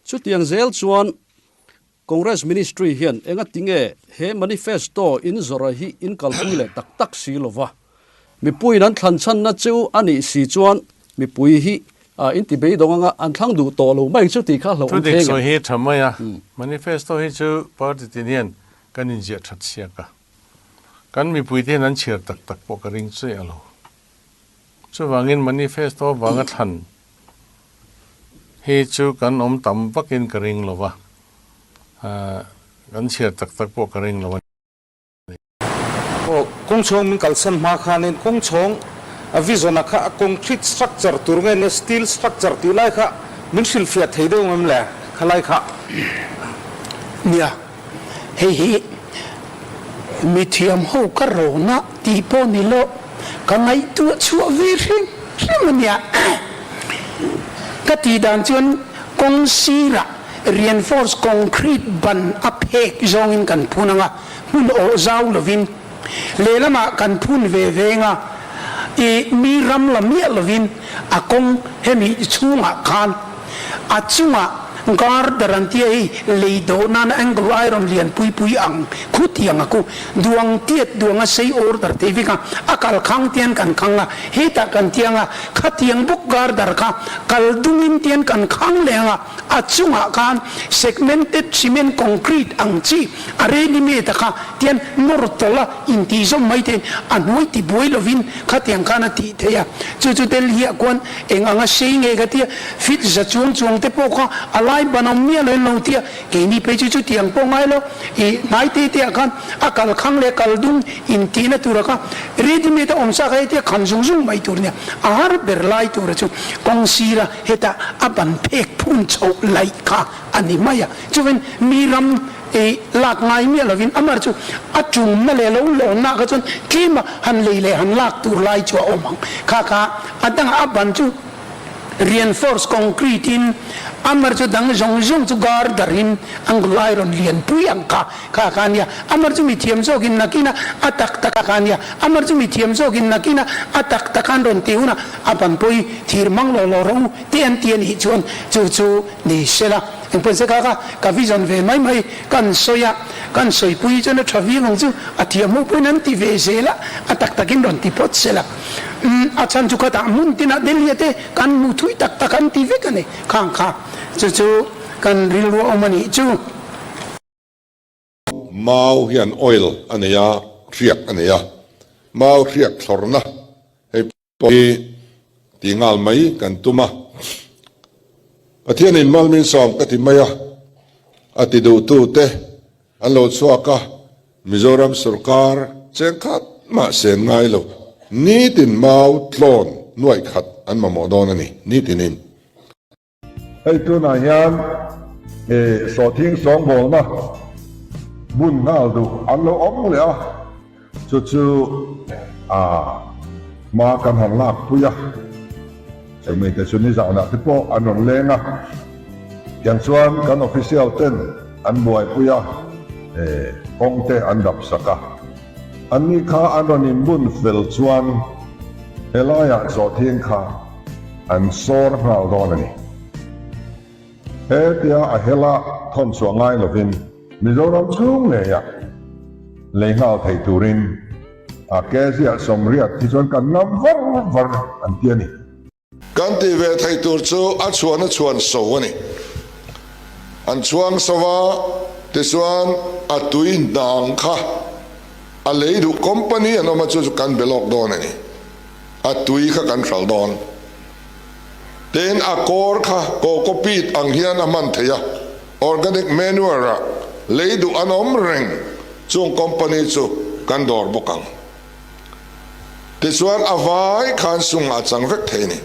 Chutiang zel chuan Congress Ministry hian engatinge he manifesto in zawrh hi in kalpui leh tak tak si lova, mipuiin an thlan chhanna chu a nih si chuan mipui hi in ti beidawng anga an thlang duh tawh lo mai chu tih kha hlauh awm Thudik theng sawi em? hi tha mai a, manifesto hi chu party tin hian kan inziah that siak a, kan mipuite hian an chhiar tak tak pawh ka ring chiah lo. Chuvangin manifesto vanga thlan hi chu kan awm tam vakin ka ring lo va, kan chhiar tak tak pawh ka ring lo a ni. Aw, kawngchhawng min kalsan hma khanin kawngchhawng a vision-a kha a concrete structure tur nge nia steel structure tih lai kha min hrilhfiah thei deuh ngem le khalai kha? Nia, Hei hi mithiam ho ka rawn a tih pawh ni lo, ka ngaihtuah chhuah ve hrim hrim a nia. Ka tih dan chuan kawng sirah reinforce concrete ban a phek zawngin kan phun ang a, hmun awh zau lovin lehlamah kan phun ve veng a, ih mi ram la miah lovin a kawng hemi chhungah khan a chungah Girder an tia hei lei dawh nana angle iron lian pui pui ang khu tiang a ku duang tiat duang a sei order thei vek a, a kal khang tian kan khang a, hetah kan tiang a, khatiang bawk girder kha kal dungin tian kan khang leh ang a, a chungah khan segmented cement concrete ang chi a ready made a kha tian nawr tawlh a intih zawm mai theiin a hnuai ti buai lovin khatiang khan a tih theih a, chu chu Delhi ah khuan Eng anga sei nge ka tia, fit za chuang chuang te pawh kha a lai ban awm miah lo in lo tia, keini phei chu chutiang pawh ngai lo, i hnai te te ah khan a kal khang leh kal dung in tihna tura kha ready made a awm sa kha hetia khan zung zung mai tur nia, a har ber lai tura chu kawng sira heta a ban phek phun chhoh laih kha a ni mai a, chuan mi ram I lak ngai miah lovin amar chu a tumna leh lo lawnna kha chuan tlema han lei leh han lak tur lai chu a awm ang. Kha kha a dangah a ban chu reinforce concrete in amar chu dang zawng zawng chu girder in angle iron lian pui ang kha kha kha ania. Amar chu mithiam zawkin nakina a tak tak kha ania. Amar chu mithiam zawkin nakina a tak tak an rawn ti hunah a ban pawh hi thir mang lo lo rawh u te an ti a nih chuan chu chu ni sela. Engpawh se kha kha ka vision ve mai mai kan sawi a, kan sawipui chuan a tha viau ang chu, a thiam ho pawhin an ti ve zel a, a tak takin rawn ti phawt sela. Umm a chhan chu khatah hmun tinah Delhi te kan hmu thui tak tak an ti vek a ni khang kha, chu chu kan rilru a awm a nih chu. Mau hian oil a nei a, hriak a nei a, mau hriak thlawrna hei pawh hi tih nghal mai kan tum a, Pathianin mal min sawm ka ti mai a, a ti duhtute an lo chhuak a, Mizoram sorkar cheng khat mah sen ngai lo, nitin mau tlawn nuaih khat an mamawh dawn a ni, nitinin. Hei tunah hian sawhthing sawngbawlna bun nghal duh an lo awm leh a, chu chu a hma kan han lak pui a, chumi te chu nizanah te pawh an rawn leng a, tiang chuan kan official ten an buaipui a, kawng te an dap sak a, anni kha an rawn inbun fel chuan helaiah sawhthing kha An sawr nghal dawn a ni. He tia a hela thawn chhuah ngai lovin Mizoram chhung ngeiah lei nghal thei turin a keziah sawmriat hi chuan kan ngam var var an ti a ni. Kan tih ve theih tur chu a chhuan a chhuan so a ni. An chhuang so a, tichuan a tui hnang kha a lei duh company an awm a chu chu kan be lawk dawn a ni. A tui kha kan hralh dawn. Tin, a kawr kha cocopeat ang hian a hman theih a, organic manure ah lei duh an awm reng chung company chu kan dawr bawk ang. Tichuan a vai khan sungah a chang vek thei a ni.